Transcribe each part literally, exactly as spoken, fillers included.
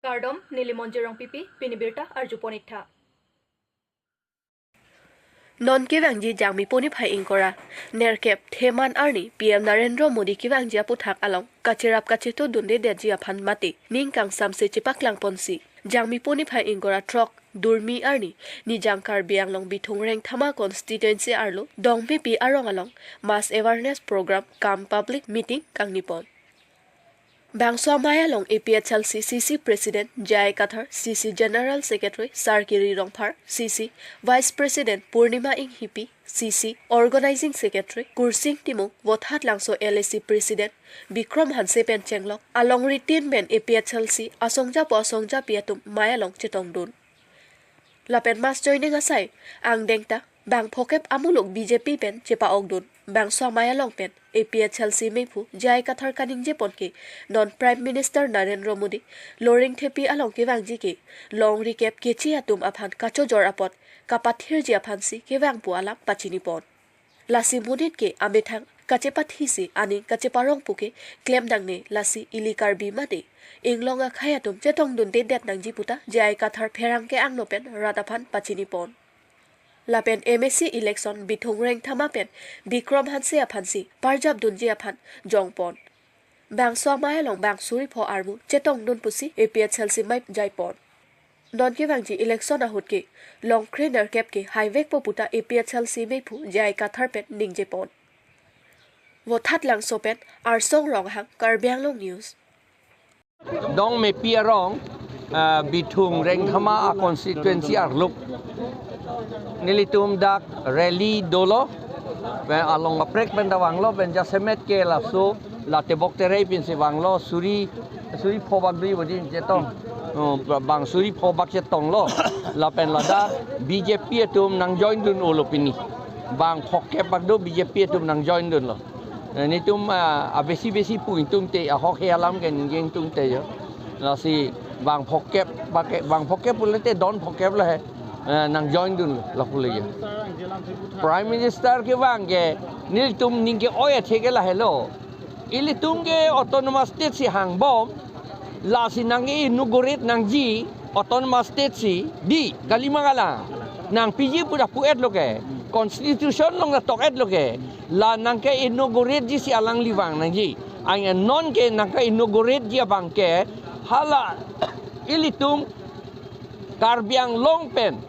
Kardom, neli Monjir Rongpipi, pini birta arjupon ik tha. Non kevangji Jangmi pho niphai ingkoi ra nerkep Theman arni P M Narendra Modi kevangji aputhak along kacherap kacheto dundedetji aphan mate ning kangsamse chepaklangponsi Jangmi pho niphai ingkoi ra throk Durmi arni Nijang Karbi Anglong Bithung Rengthama constituency arlo Dongmepi arong along mass awareness program cum public meeting kangnipon. Bangso amei along A P H L C C C President J I Kathar, C C General Secretary Sarkiri Rongphar, C C Vice President Purnima Enghipi, C C Organizing Secretary Kursing Timung, Vothatlangso L A C President Bikram Hanse pen chenglok alongri tin pen A P H L C asongjapo asongjapi atum mei along chetongdun. Lapen mass joining asai angdeng ta bang phokep amuluk B J P pen chepa-okdun. Bangso amei along pen A P H L C meiphu J I Kathar kaningjepon ke non Prime Minister Narendra Modi loringthepi along kevangji ke longri kep keche atum aphan kachojor apot kapathirji aphansi kevang pu alam pachinipon. Lasi monit ke amethang kachepathisi aning kacheparong pu ke klem nangne, lasi ili Karbi mate inglong akhei atum chetongdundedet nangji puta J I Kathar pherangke angno pen rat aphan pachinipon. Lapen M A C election Bithung Rengthama pen Bikram Hanse aphansi parjapdunji aphan jongpon. Bangso amei along bang suri pho armu chetongdun pusi A P H L C mei jaipon. Non kevangji election ahut ke longkre nerkep ke haivekpo puta A P H L C meiphu J I Kathar pen ningjepon. Vothatlangso pen Arsong Ronghang, Karbi Anglong News. Dongmepi arong, ah, Bithung Rengthama a constituency arlo nelitum dak rally dolo, pen along kaprek pen ta vanglo, pen jasemet ke laso la Tebok Terai pensi vanglo, suri, suri pho bak dui bodi chetong. Oh, bang suri pho bak chetonglo. Lapen ladak B J P atum nangjoindun-olo pini. Bang phokep bak do B J P atum nangjoindunlo. Eh, netum, ah, abesi besi pu ingtungte, ahok he alam ke ningje ingtungte jo. Lasi bang phokep bak ke, bang phokep pulote don phokep lo he. Eh, nangjoindun lapu le jo. Prime Minister kevang ke nelitum ning ke-oi athe ke lahelo. Ilitum ke autonomous state si hangbom, lasi nang-inaugurate nangji autonomous state si, dei, kali ma kalang. Nangpiji pu ta pu-etlo ke, constitution along ta tok-etlo ke, la nangke-inaugurateji si alangli vang nangji. Anke non ke nangke-inaugurateji abang ke, hala ilitum Karbi Anglong pen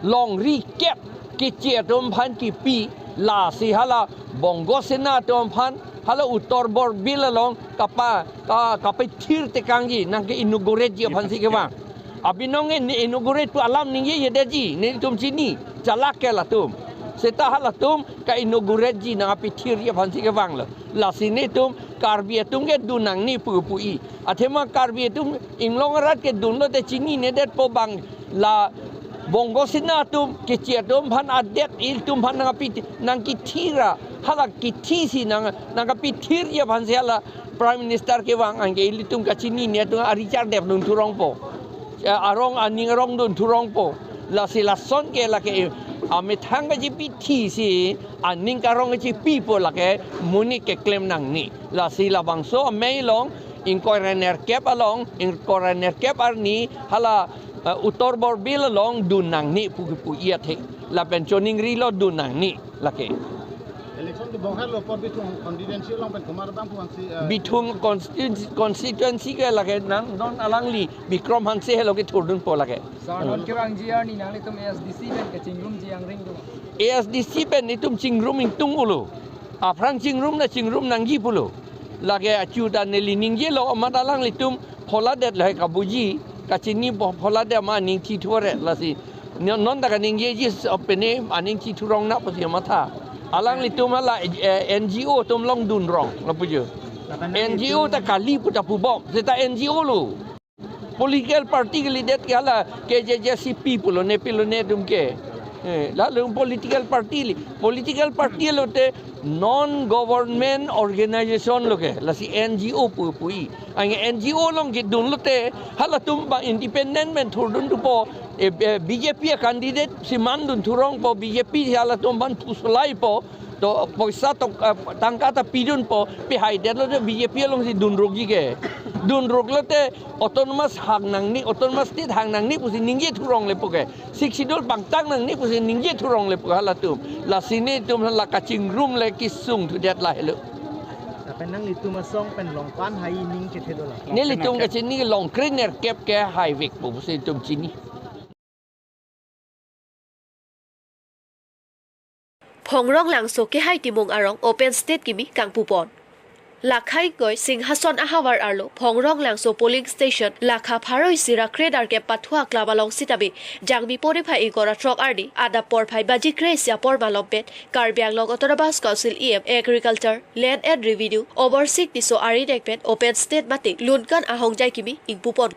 longri kep keche atum aphan kipi, lasi hala Bongo Sena atum aphan hala Uttar Borbil along kapa, ka, kapethir tekangji, nangke-inauguratiji aphansi kevang. Abinong ne inaugurate pu alam ningjejedetji, netum chini, chalak ke latum. Seta halatum ka-inauguratji nangkapethirji aphansi kevanglo. Lasi netum Karbi atum ke dun nangne pu pu-i. Athema Karbi atum inglong arat ke dunlote chininedetpo bang la Bongo Sena atum keche atum aphan adet ilitum aphan nangpi nangkethir ra hala kethisi nang nangkapethirji aphansi hala Prime Minister kevang anke ilitum kachinine atum ari chardep dun thurongpo. Eh, arong aning arong dun thurongpo. Lasi lason ke lake amethang kachepathisi aning karong kachepipo lake monit keklem nangne. Lasi labangso amei along ingkoi ra nerkep along, ingkoi ra nerkep arni hala, eh, Uttar Borbil along dun nangne pu pu-i athe. Lapen choningrilo dun nangne lake. Election kebonghalo apot Bithung constituency along pen komat abang pu ansi, eh, Bithung constituency, constituency ke lake nang non alangli Bikram Hanse helo kethurdunpo lake. Sir, non kevangji arni nanglitum A S D C pen kachingrumji angring do? A S D C pen itum chingrum ingtung-olo. Aphrang chingrum na chingrum nangji pulo. Lake achu ta neli ningjelo amat alanglitum pholadet lahai kabuji, kachini pho-, pholadet ma aning thithuret lasi. Non, non ta kaningjeji s-, pene aning thithurong na pusi matha. Alanglitum hala, eh, N G O atum along dunrong lapu jo. N G O ta kali pu ta pubom. Seta N G O lo. Political party kalidet ke hala K J J C P pulo ne pilo netum ke. Eh, lalu political party li. Political party lote non government organization lo ke. Lasi N G O pu pu-i. Anke N G O along kedunlote halatum ba independent pen thurdun thupo, eh, eh, B J P a candidate si mandun thurongpo, B J P si halatum aphan phusulaipo, to poisa to, eh, tangka ta pidunpo, pihaidetlo to B J P alongsi dunrokji ke. Dun rok lote autonomous hang nangne, autonomous state hang nangne pusi ningje thurong lepo ke. Sixth Schedule pangtang nangne pusi ningje thurong lepo ke halatum. Lasi netum la kachingrum le kesung thudet lahelo. Lapen nanglitum asong pen longpan hai ning kethe dolang. Nelitum kachini longkre nerkep ke haivekpo pusi itum chini. Phongronglangso kehai Timung arong open state kimi kangpupon. Lakhai ingkoi Singhason ahavar arlo Phongronglangso polling station lakha pharo isi ra kre-darkep pathu aklam along sitame Jangmi porhi phai ingkoi ra throk arni adap porphai baji kre isi apor malom pen Karbi Anglong Autonomous Council E M Agriculture, Land and Revenue Amarsing Tisso arideng pen open state mate lunkan ahongjai kimi ingpupon.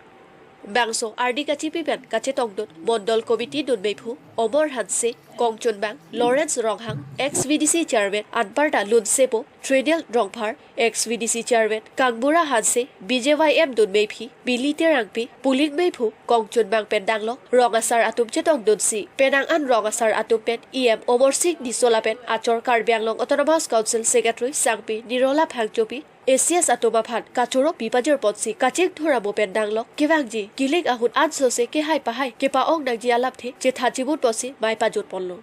Bangso ardi kachipi pen kachetongdun Mondol Committee dun meiphu Omor Hanse, kongchunbang Lawrence Ronghang, ex V D C Chairman anparta lunsepo Tridel Rongphar, ex V D C Chairman Kangbura Hanse, B J Y M dun meiphi Bili Terangpi, polling meiphu kongchunbang pen danglok rong asar atum chetongdunsi penang an rong asar atum pen E M Amarsing Tisso lapen achor Karbi Anglong Autonomous Council Secretary Sangpi Nirola Phangchopi, A C S atum aphan kachoro pi pajirponsi kachingthur amo pen danglok kevangji kilik ahut ansose kehai pahai kepa-ong nangji alamthe chethan chimunponsi mei pajutponlo.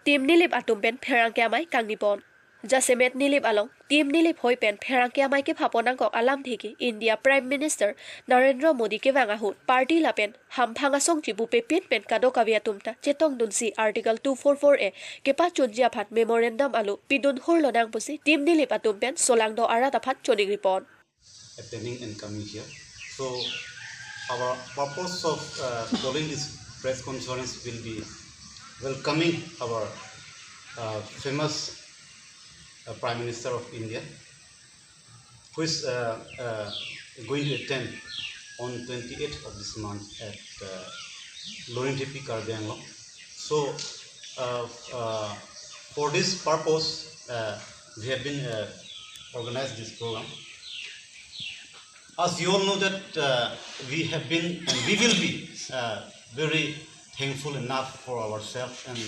Team Nilip atum pen pherangke amei kangnipon. Jasemet Nilip along Team Nilip hoi pen pherangke amei kephapon nangkok alamthe ke India Prime Minister Narendra Modi kevang ahut party lapen hamphang asong chibupepin pen kadokave atum ta chetongdunsi Article two four four A kepachunji aphan memorandum alo pidun hurlo nang pusi Team Nilip atum pen solangdo arat aphan choningripon. Attending and coming here. So our purpose of uh, calling this press conference will be welcoming our uh, famous uh, Prime Minister of India, who is uh, uh, going to attend on twenty-eighth of this month at uh, Loringthepi, Karbi Anglong. So, uh, uh, for this purpose, uh, we have been uh, organized this program. As you all know that uh, we have been and we will be uh, very thankful enough for ourselves, and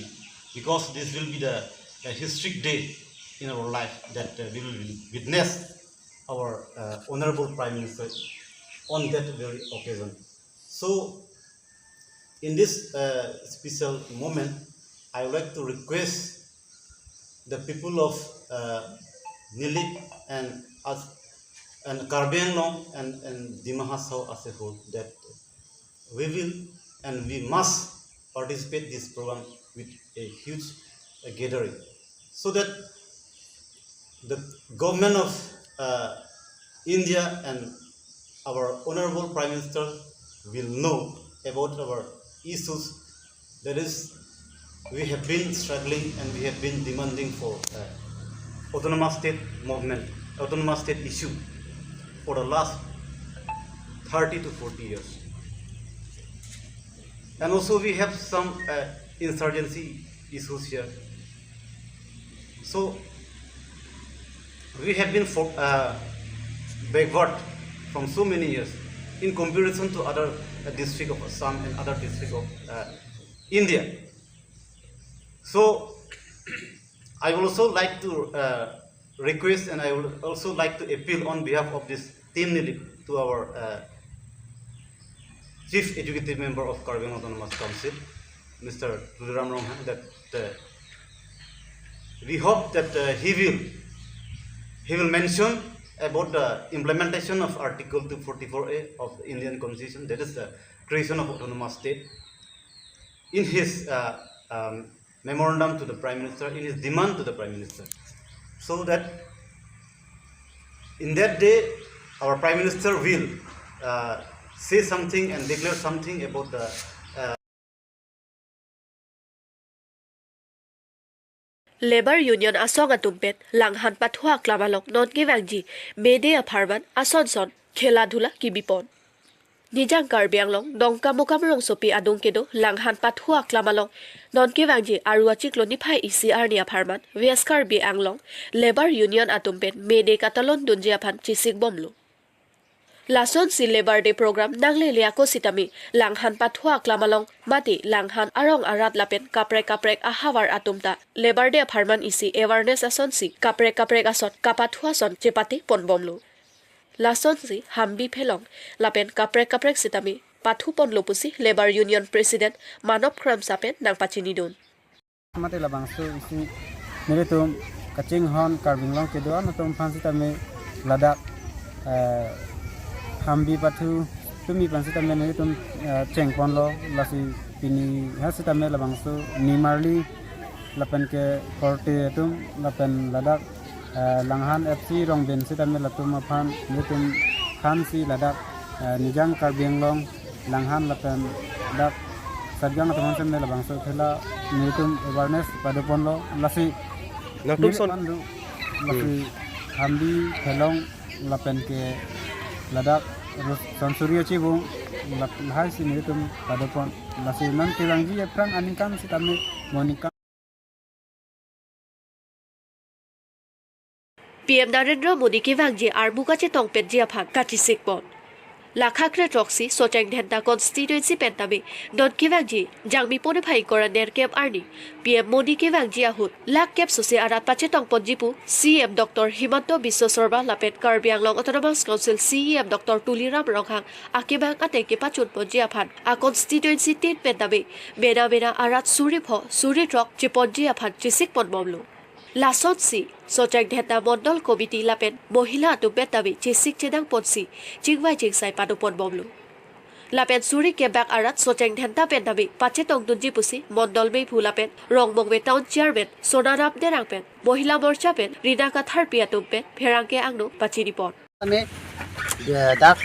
because this will be the a historic day in our life that uh, we will witness our uh, Honorable Prime Minister on that very occasion. So, in this uh, special moment, I would like to request the people of uh, Nilip and us and Karbi Anglong and, and Dima Hasao as a whole that we will and we must participate this program with a huge uh, gathering, so that the government of uh, India and our Honorable Prime Minister will know about our issues. That is, we have been struggling and we have been demanding for uh, autonomous state movement, autonomous state issue for the last thirty to forty years. And also we have some uh, insurgency issues here. So we have been for, uh, backward from so many years in comparison to other uh, district of Assam and other district of uh, India. So I would also like to uh, request and I would also like to appeal on behalf of this Team Nilip to our uh, Chief Executive Member of Karbi Anglong Autonomous Council, Mister Tuliram Ronghang, that uh, we hope that uh, he will he will mention about the implementation of Article two forty-four A of the Indian Constitution, that is the creation of autonomous state, in his uh, um, memorandum to the Prime Minister, in his demand to the Prime Minister, so that in that day our Prime Minister will uh, say something and declare something about the uh, Labour Union asong atum pen langhan pathu aklam along non kevangji May Day apharman ason son khela dhula kibipon. Nijang Karbi Anglong Dongkamukam rongsopi adung kedo langhan pathu aklam along non kevangji Aru achiklo niphai isi arni apharman West Karbi Anglong Labour Union atum pen May Day katalon dunji aphan chisikbomlo. Lasonsi Labour Day program nanglele ako sitame Langhan pathu aklam along mate Langhan arong arat lapen kaprek kaprek ahavar atum ta Labour Day apharman isi awareness asonsi kaprek kaprek ason kapathu ason chepate ponbomlo. Lasonsi Hambi Phelong lapen kaprek kaprek sitame pathu ponlo pusi Labour Union President Manop Kramsa pen nangpachinidun. Mate labangso isi nelitum kachinghon Karbi Anglong kedo-an atum aphan sitame ladak, eh, Hambi pathu tumi aphan sitame nelitum, eh, chengponlo, lasi pini ha sitame labangso nimarli lapen ke korte atum lapen ladak, eh, Langhan F C Rongbin sitame latum aphan nelitum aphansi ladak, eh, Nijang Karbi Anglong Langhan lapen dak Satgaon atum aphan sitame labangso thela nelitum awareness padoponlo, lasi Nangtum neli son. Pandu, lasi Hambi Phelong lapen ke ladak Ros-, Sonsuri Achibung lap-, lahai si nelitum padopon, lasi non kevangji aphrang aningkan sitame mo ningkan. P M Narendra Modi kevangji armu kachetong penji aphan kachesikpon. Lakha kre throksi Socheng Dhenta constituency pen tame non kevangji Jangmi pone phai kora nerkep arni P M Modi kevangji ahut lakh kep sose arat pachetongponji pu C M Doctor Himanta Biswa Sarma lapen Karbi Anglong Autonomous Council C E M Doctor Tuliram Ronghang akemang ateng kepachunponji aphan a constituency tin pen tame mena mena arat suri pho suri throk cheponji aphan chesikponbomlo. Lasonsi Socheng Dhenta Mondol Committee lapen Mohila atum pen tame chesik chedangponsi chingvai chingsai padoponbomlo. Lapen suri kebak arat Socheng Dhenta pen tame pachetongdunji pusi Mondol Meiphu lapen Rongmongve Town Chairman Sonarap Terang pen Mohila Morcha pen Rina Katharpi atum pen pherangke angno pachinipon. Tame, eh, dak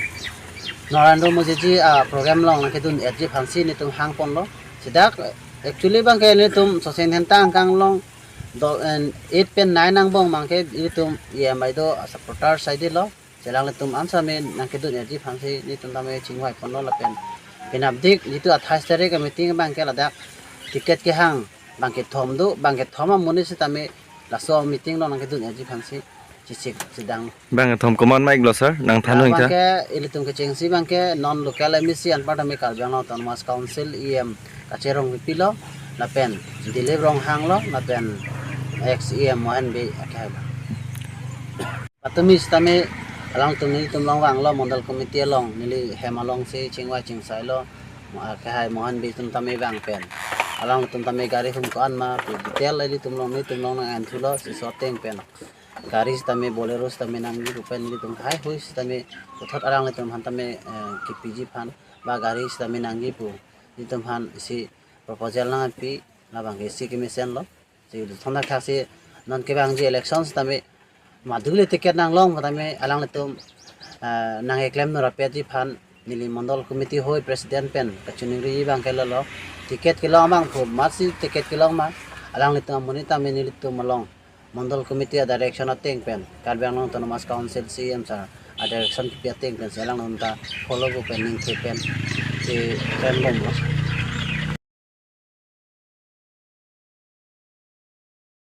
Narendra Modi ji a program along nangkedun-etji aphansi nelitum hangponlo. Sidak, actually abangke nelitum Socheng Dhenta angkang along do, en, eight pen nine angbong abangke nelitum E M I do supporter saidelo. Chelang nelitum ansame nangkedun-etji aphansi nelitum tame chingvaiponlo lapen penapdik nelitum athais tarik a meeting abangke ladak ticket kehang bangkethom do, bangkethom amonit sitame laso meeting along nangkedun-etji aphansi chesik chedang. Bangkethom komat ma-iklo sir, nangthan. Ya, hingta. Abangke ilitum kechengsi abangke non local M A C anparta me Karbi Anglong Autonomous Council E M Kache Rongpipi lo, lapen Dilip Ronghang lo, lapen ex E M Mohan Bey akehai lo. Patumi sitame alangtum nelitum along vanglo, Mondol Committee along neli hem alongsi chingvai chingsailo, mo-, akehai Mohan Bey atum tame vang pen. Alangtum tame gari hum ko-an ma pu detail ilitum along nelitum along nang-enthulo, si so ateng pen gari sitame Bolero sitame nangji pu pen nelitum haihui sitame puthot alanglitum aphan tame, eh, kepiji aphan ba gari sitame nangji pu nelitum aphan isi proposal nangpi, labangke isi kemesenlo. Si thondak thaksi non kevangji election sitame madule ticket nanglong tame alanglitum, eh, nang-eklemnor apetji aphan neli Mondol Committee hoi President pen kachiningri abangke lolo, ticket kelong abang pu matsi ticket kelong ma, alanglitum amonit tame nelitum along Mondol Committee a direction ateng pen, Karbi Anglong Autonomous Council C E M sir a direction kipi ateng pensi alanglitum ta follow pu pen ningthe pen si klembomlo.